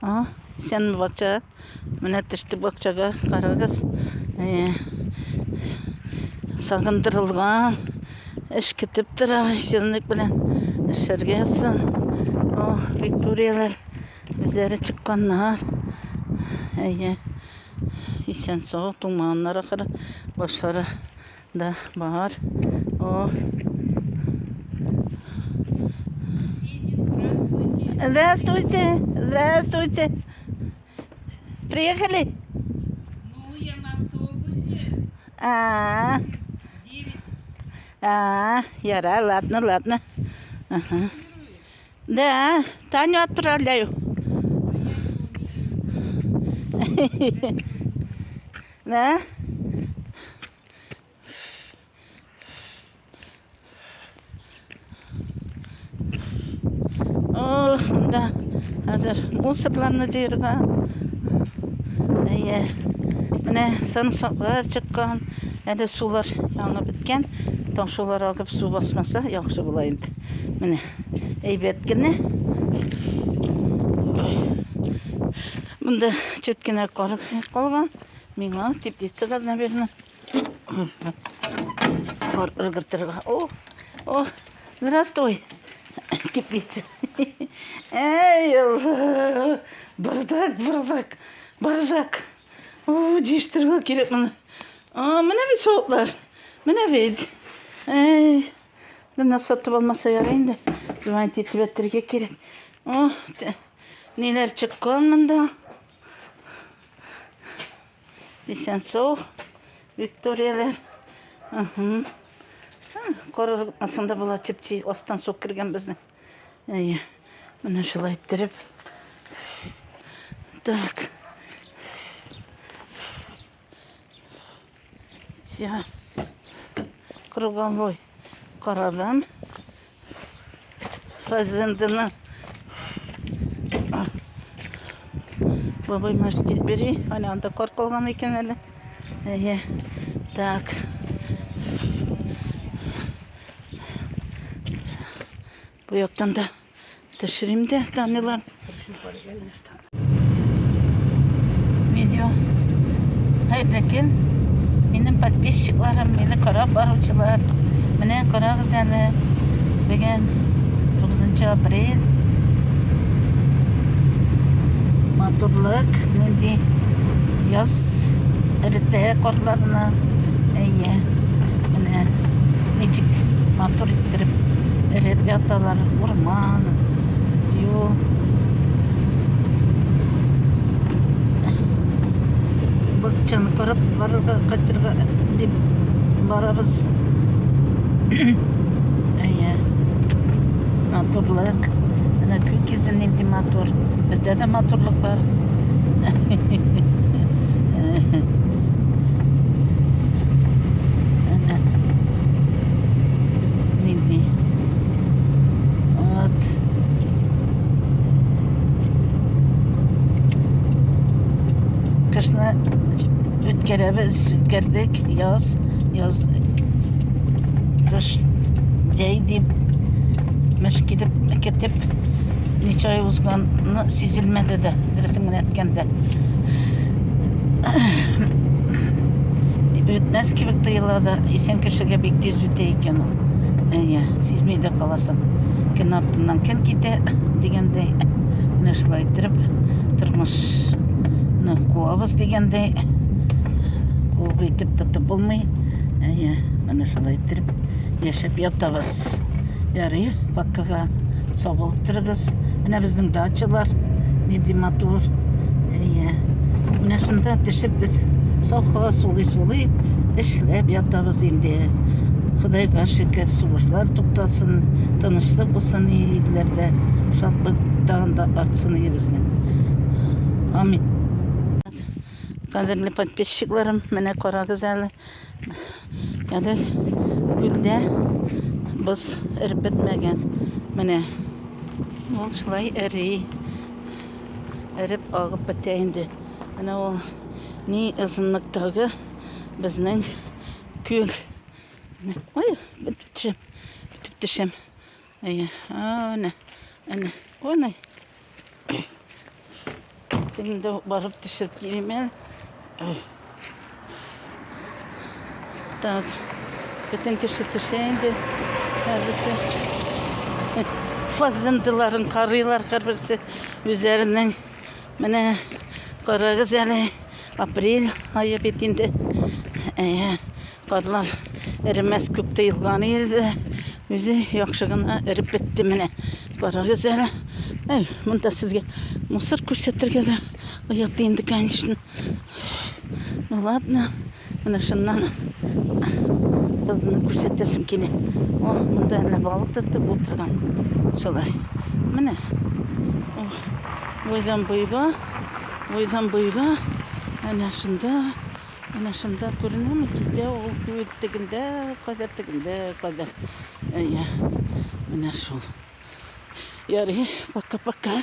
А, исәнме бакча. Менә төште бакчага, карагыз. Э, сагындырылган эш көтеп тора, исәнлек белән эшләргә язсын. О, Викторияләр үзләре чыкканнар. Әйе. Исән сау туңмаганнар ахыры. Башлары да бар. О. Здравствуйте, здравствуйте. Приехали? Ну, я на автобусе. А, -а, 9. А, яра, ладно, ладно. Ага. Да, Таню отправляю. Да? Ох, монда хәзер мусорларны җыярга. Әйе. Менә сарымсаклар чыккан. Әле сулар янып беткән. Ташулар агып су басмаса, яхшы була инде. Менә әйбәт кенә. Монда чүт кенә кар калган. Миңа теплицага, наверное. Кар ыргытырга. О, о, здравствуй, теплица. Эй, бардак, бардак, бардак. О, җыештырырга кирәк моны. А, менә бит савытлар. Менә бит. Эй, менә сатып алмаса ярый инде. Звонить итеп әйтергә кирәк. О, ниләр чыккан монда. Исән сау, Викторияләр. Угу. Кар ыргытмасаң да була, чепчи, астан су кергән безнең. Әйе, менә шулай иттереп. Так. Все. Круговой карадым. Фазенданы бабай маш килеп бери. Әнә анда кар калган икән әле. Әйе. Так. Бу яктан да төшерим дә камилар. Видео. Хәерле көн. Минем подписчикларым, мине карап баручылар. Менә карагыз әле. Бүген 9 апрель. Матурлык нинди яз эретә карларны. Әйе. Менә ничек матур иттереп эреп яталар. Урман, юл. Бакчаны карап барырга, кайтырга дип барабыз. Әйе. Матурлык. Менә күк йөзе нинди матур. Бездә дә матурлык бар. Әнә. Нинди. Вот. Кышны үткәрәбез, үткәрдек. Яз, яз, кыш, җәй дип, мәш килеп, китеп, ничә ай узганы сизелмәде дә, дөресен генә әйткәндә. Үтмәс кебек тоела да, исән кешегә бик тиз үтә икән ул. Әйе, сизми дә каласың. Көн артыннан көн китә дигәндәй. Менә шулай иттереп тормышны куабыз дигәндәй. Куып итеп тотып булмый. Әйе, менә шулай иттереп яшәп ятабыз. Ярый, пока сау булып торыгыз. Менә безнең дачалар нинди матур. Әйе. Менә шунда төшеп без саф һава сулый-сулый эшләп ятабыз инде. Ходайга шөкер, сугышлар туктасын, тынычлык булсын илләрдә, шатлык тагын да артсын безнең. Амин. Кадерле подписчикларым, менә карагыз әле. Әле күлдә боз эреп бетмәгән. Менә ул шулай эри. Эреп агып бетә инде. Менә ул ни озынлыктагы безнең күл. Ой, бетеп төшәм. Бетеп төшәм. Әйе, әнә, әнә, әнә. Тегендә барып төшереп килим әле. Так, бөтен кеше төшә инде. Һәрберсе фазендаларын карыйлар, һәрберсе үзләренең. Менә карагыз әле, апрель ае бит инде. Әйе, карлар эремәс күп тоелган иде. Үзе яхшы гына эреп бетте менә. Карагыз әле. Әй, монда сезгә мусор күрсәтергә дә оят инде, конечно. Ну ладно, менә шуннан кызны күрсәтәсем килә. О, монда әллә балык тотып утырган. Шулай. Менә. О, буйдан буйга, буйдан буйга. Әнә шунда, әнә шунда күренәме? Китә ул күл тегендә кадәр, тегендә кадәр. Әйе. Менә шул. Ярый, пока-пока.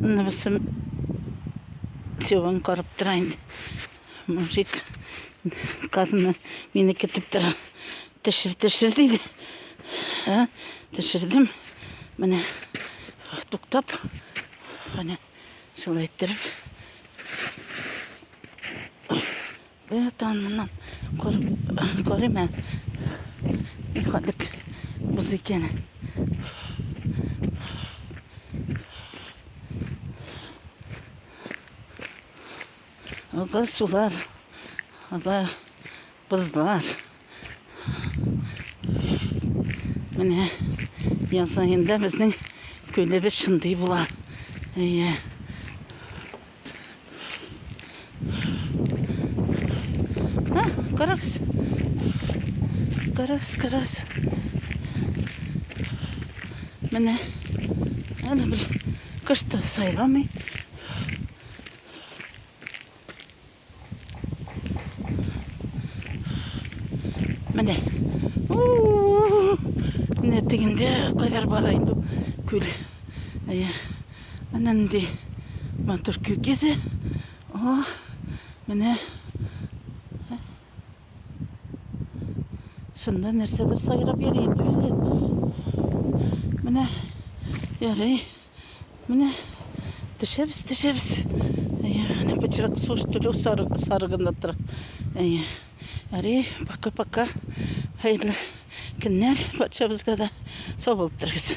Менә берсем севан карап тора инде. Мужик карны мине көтеп тора. Төшер, төшер диде. Ә, төшердем. Менә туктап, менә шулай иттереп. Бөтен моннан күреп карыйм ә. Ни хәтлек боз икәнен. Ага сулар, ага бозлар. Менә яз аенда безнең күлебез шундый була. Әйе. А, карагыз. Карагыз, карагыз. Менә әле бер кош та сайрамый. Менә. Менә тегендә кадәр бара инде күл. Әйе. Менә нинди матур күк йөзе. О, менә. Шунда нәрсәдер сайрап йөри инде үзе. Менә. Ярый. Менә төшәбез, төшәбез. Әйе, әнә пычрак су түләү сары, сары гына тора. Әйе. Әри, пока-пока. Хәерле көннәр барчабызга да. Сау булып торыгыз.